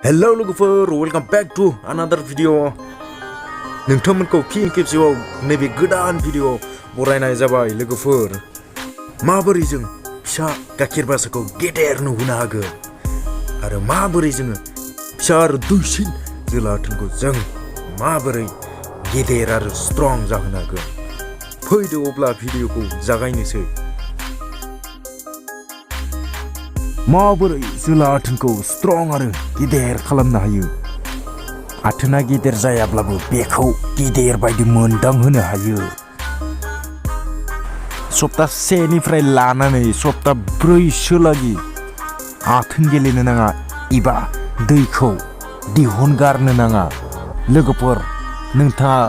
Hello लोगोफोर, welcome back to another video. नोंथांमोनखौ फिन खेबसेबाव नैबे गोदान भिडिअ बरायनाय जाबाय लोगोफोर। माबोरै जों फिसा गाइखेर बासाखौ गेदेर नुहोनो हागोन आरो माबोरै जोङो फिसा आरो दुइसिन जोला आथोनखौ जों माबोरै गेदेर आरो स्ट्रं जाहोनो हागोन। फैदो अब्ला भिडिअखौ जागायनोसै। माबोरै जोला आथोनखौ स्ट्रं आरो गिदिर खालामनो हायो। आथोना गिदिर जायाब्लाबो बेखौ गिदिर बायदि मोनदांहोनो हायो। सप्ता 1 निफ्राय लानानै सप्ता 4 सोलागि आथोन गेलेनो नाङा एबा दैखौ दिहुनगारनो नाङा। लोगोफोर, नोंथाङा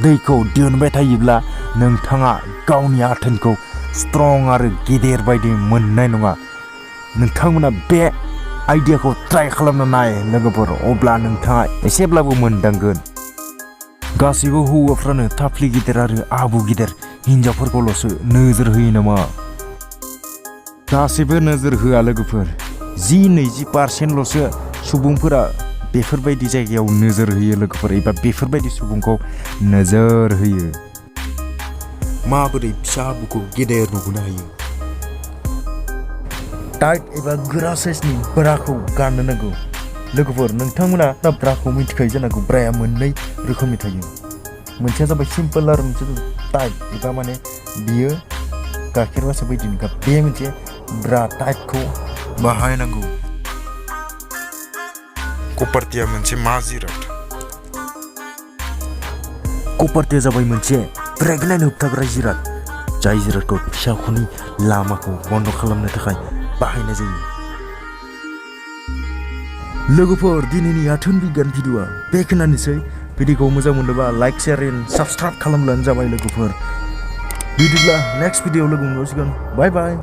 दैखौ दिहुनबाय थायोब्ला नोंथाङा गावनि आथोनखौ स्ट्रं आरो गिदिर बायदि मोननाय नङा। नोंथांमोना बे आइडियाखौ ट्राइ खालामना नाय लोगोफोर, अब्ला नोंथाङा एसेब्लाबो मोनदांगोन। गासैबो हौवाफ्रानो थाफ्लि गिदिर आरो आबु गिदिर हिनजावफोरखौल'सो नोजोर होयो नामा? गासैबो नोजोर होआ लोगोफोर। 10-20% सुबुंफोरा बेफोरबायदि जायगायाव नोजोर होयो लोगोफोर, एबा बेफोरबायदि सुबुंखौ नोजोर होयो। माबोरै फिसा आबुखौ गेदेर नुहोनो हायो? टाइट एबा गोरा साइजनि ब्राखौ गाननो नांगौ। लोगोफोर, नोंथांमोना ब्राखौ मिथिखायो जानांगौ। ब्राया मोननै रोखोमनि थायो। मोनसेया जाबाय सिम्पल आरो मोनसे टाइट, एबा माने बियो गाइखेर बासा बायदि नङा। बे मोनसे ब्रा टाइटखौ बाहायनांगौ। कपार्टिया मोनसे मा जिराद? कपार्टिया जाबाय मोनसे प्रेगनेन्ट होबथाग्रा जिराद, जाय जिरादखौ फिसाख'नि लामाखौ बन्द खालामनो थाखाय बाहायनाय जायो। लोगोफोर, दिनैनि आथोन बिगियान भिडिअआ बेखिनियानोसै। भिडिअखौ मोजां मोनोबा लाइक, शेयार एन्ड साबस्क्राइब खालामब्लानो जाबाय लोगोफोर। बिदिब्ला नेक्स्ट भिडिअआव लोगो मोनलायसिगोन। बाय बाय।